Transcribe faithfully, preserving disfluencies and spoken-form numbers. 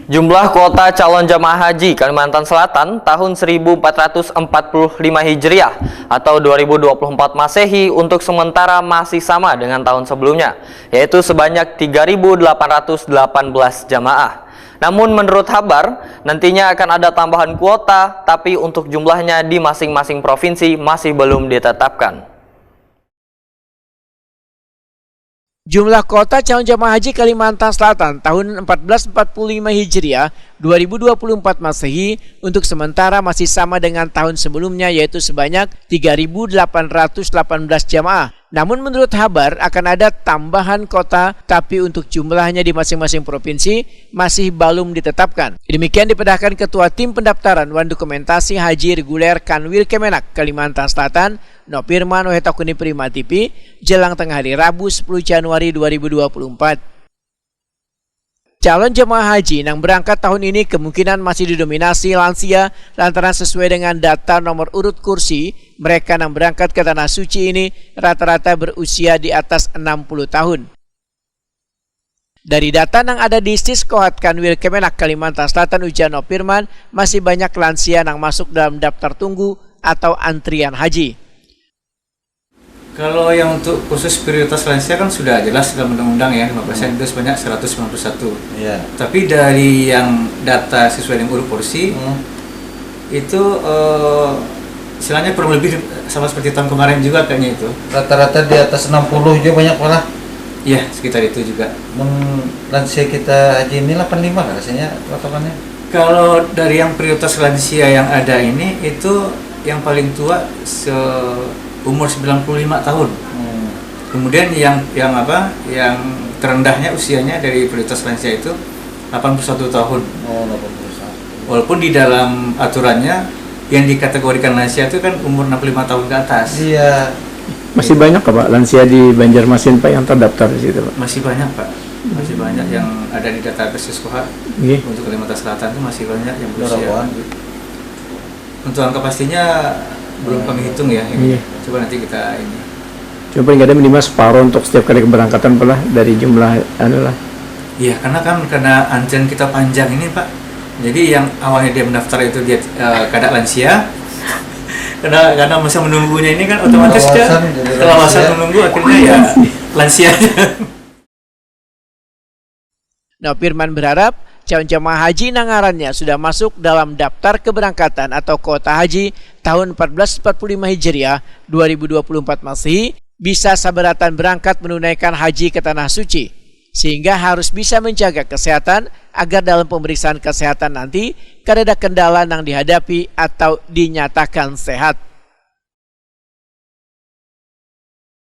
Jumlah kuota calon jamaah haji Kalimantan Selatan tahun seribu empat ratus empat puluh lima Hijriah atau dua ribu dua puluh empat Masehi untuk sementara masih sama dengan tahun sebelumnya, yaitu sebanyak tiga ribu delapan ratus delapan belas jamaah. Namun menurut Habar, nantinya akan ada tambahan kuota, tapi untuk jumlahnya di masing-masing provinsi masih belum ditetapkan. Jumlah kuota calon jamaah haji Kalimantan Selatan tahun empat belas empat puluh lima Hijriah dua ribu dua puluh empat Masehi untuk sementara masih sama dengan tahun sebelumnya, yaitu sebanyak tiga ribu delapan ratus delapan belas jamaah. Namun menurut Habar akan ada tambahan kota, tapi untuk jumlahnya di masing-masing provinsi masih balum ditetapkan. Demikian dipedahkan Ketua Tim Pendaftaran wan Dokumentasi Haji Reguler Kanwil Kemenak Kalimantan Selatan, Nopirman Wahid Takuni Prima T V, jelang tengah hari Rabu sepuluh Januari dua ribu dua puluh empat. Calon jemaah haji nang berangkat tahun ini kemungkinan masih didominasi lansia lantaran sesuai dengan data nomor urut kursi, mereka nang berangkat ke Tanah Suci ini rata-rata berusia di atas enam puluh tahun. Dari data nang ada di Siskohat Kanwil Kemenak Kalimantan Selatan, ujar Nopirman, masih banyak lansia nang masuk dalam daftar tunggu atau antrian haji. Kalau yang untuk khusus prioritas lansia kan sudah jelas dalam undang-undang ya, lima persen itu sebanyak seratus sembilan puluh satu. Iya. Tapi dari yang data sesuai dengan urut kursi Hmm. itu eh, istilahnya kurang lebih sama seperti tahun kemarin juga kayaknya itu. Rata-rata di atas enam puluh juga banyak malah. Iya, sekitar itu juga. Mun lansia kita haji ini delapan lima kan rasanya patokannya. Kalau dari yang prioritas lansia yang ada ini itu yang paling tua seumur sembilan puluh lima tahun. Hmm. Kemudian yang yang apa? Yang terendahnya usianya dari prioritas lansia itu delapan puluh satu tahun. Oh, delapan puluh satu. Walaupun di dalam aturannya yang dikategorikan lansia itu kan umur enam puluh lima tahun ke atas. Iya. Masih banyak kah, Pak, lansia di Banjarmasin, Pak, yang terdaftar di situ, Pak? Masih banyak, Pak. Masih banyak yang ada di database Siskohat Nggih. untuk Kalimantan Selatan itu masih banyak yang berusia. Berapaan? Untuk angka pastinya belum kami hitung ya. Ini. Iya. Coba nanti kita ini. Cuma paling ada minimal separuh untuk setiap kali keberangkatan, Pak, lah, dari jumlah anu lah. Iya, karena kan karena antrian kita panjang ini, Pak. Jadi yang awalnya dia mendaftar itu dia eh, kada lansia. Karena karena masa menunggunya ini kan otomatis dia Kelawasan jadi kelawasan lansia. Menunggu, akhirnya ya lansia. Nopirman berharap calon jemaah haji nang ngarannya sudah masuk dalam daftar keberangkatan atau kuota haji tahun empat belas empat puluh lima Hijriah dua ribu dua puluh empat Masehi bisa sabaratan berangkat menunaikan haji ke Tanah Suci, sehingga harus bisa menjaga kesehatan agar dalam pemeriksaan kesehatan nanti kadada kendala nang dihadapi atau dinyatakan sehat.